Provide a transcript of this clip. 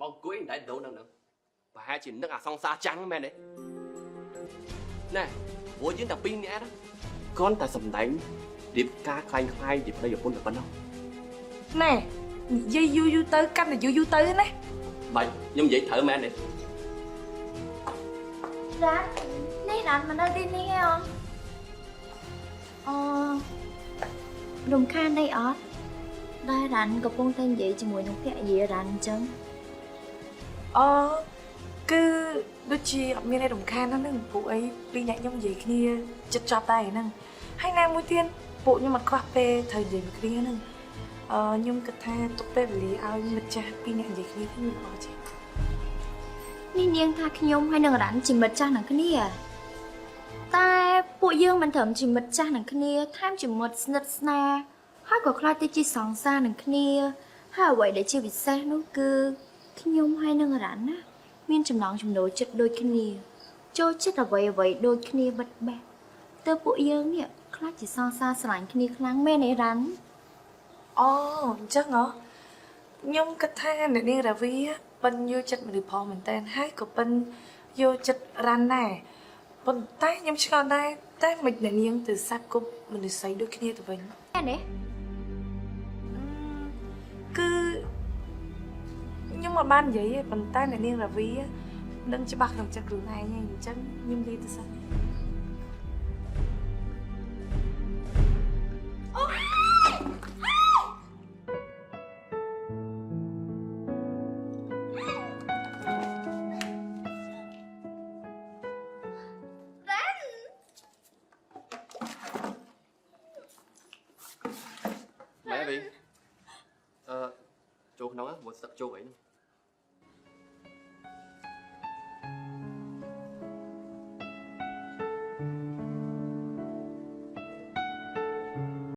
បងអង្គុយមិនដែលដូនហ្នឹងប្រហែលជានឹកអាសង្សារចាំងមែនទេណែព្រោះយើងតែពីរនាក់ណាគ្រាន់តែសំដែងរៀបការខ្លែងខ្លាយជាប្តីប្រពន្ធតែប៉ុណ្ណោះ ណែនិយាយយូរយូរទៅកាន់តែយូរយូរទៅណា បាច់ខ្ញុំនិយាយត្រូវមែនទេ រ៉ាន់នេះរ៉ាន់មកនៅទីនេះឯងអូរំខានអីអត់ដែលរ៉ាន់កំពុងតែនិយាយជាមួយនឹងភរិយារ៉ាន់អញ្ចឹង អូគឺដូចជាអត់មានអីរំខានហ្នឹងពួកអីពីរអ្នកខ្ញុំនិយាយគ្នាចិត្តចប់តែហ្នឹងហើយណាមួយទៀតពួកខ្ញុំអត់ខ្វះពេលត្រូវនិយាយមួយគ្នាហ្នឹងអឺខ្ញុំគិតថាទុកពេលវេលាឲ្យមិត្តចាស់ពីរអ្នកនិយាយគ្នាទៅវាល្អជាង នេះនាងថាខ្ញុំហើយនឹងរ៉ាន់ជាមិត្តចាស់នឹងគ្នាតែពួកយើងមិនត្រឹមជាមិត្តចាស់នឹងគ្នាថែមជាមិត្តស្និទ្ធស្នាលហើយក៏ក្លាយទៅជាសង្សារនឹងគ្នាហើយអ្វីដែលជាពិសេសនោះគឺខ្ញុំហើយនឹងរ៉ាន់ណាមានចំណង់ចំណូលចិត្តដូចគ្នាចូលចិត្តអ្វីអ្វីដូចគ្នាបិទបេះទើបពួកយើងនេះក្លាយជាសង្សារស្រឡាញ់គ្នាខ្លាំងមែនទេរ៉ាន់ អូអញ្ចឹងហ៎ខ្ញុំគិតថាអ្នកនាងរាវីប៉ិនយកចិត្តមនុស្សផងមែនតើហើយក៏ប៉ិនយកចិត្តរ៉ាន់ដែរប៉ុន្តែខ្ញុំឆ្ងល់ដែរតែមិនអ្នកនាងទៅសាប់គប់មនុស្សស្រីដូចគ្នាទៅវិញ មែនទេ គឺខ្ញុំអត់បាននិយាយទេប៉ុន្តែអ្នកនាងរាវីនឹងច្បាស់ក្នុងចិត្តខ្លួនឯងហើយអញ្ចឹងខ្ញុំនិយាយទៅសិន ម៉ែវិញអឺចូលក្នុងមកស្ទឹកចូលអីហ្នឹង